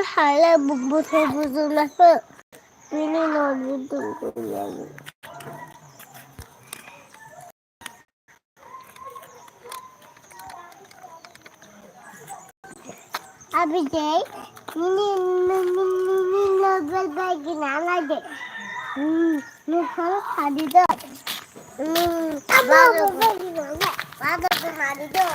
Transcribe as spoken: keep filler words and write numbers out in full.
Hala bubu se buzu na ko. Ini lo ni tu. Abijay, nini nini nini nobel bagina lage. Hmm, ni khalo khadi do. Hmm, abo bagina lage. Abo bagina lage.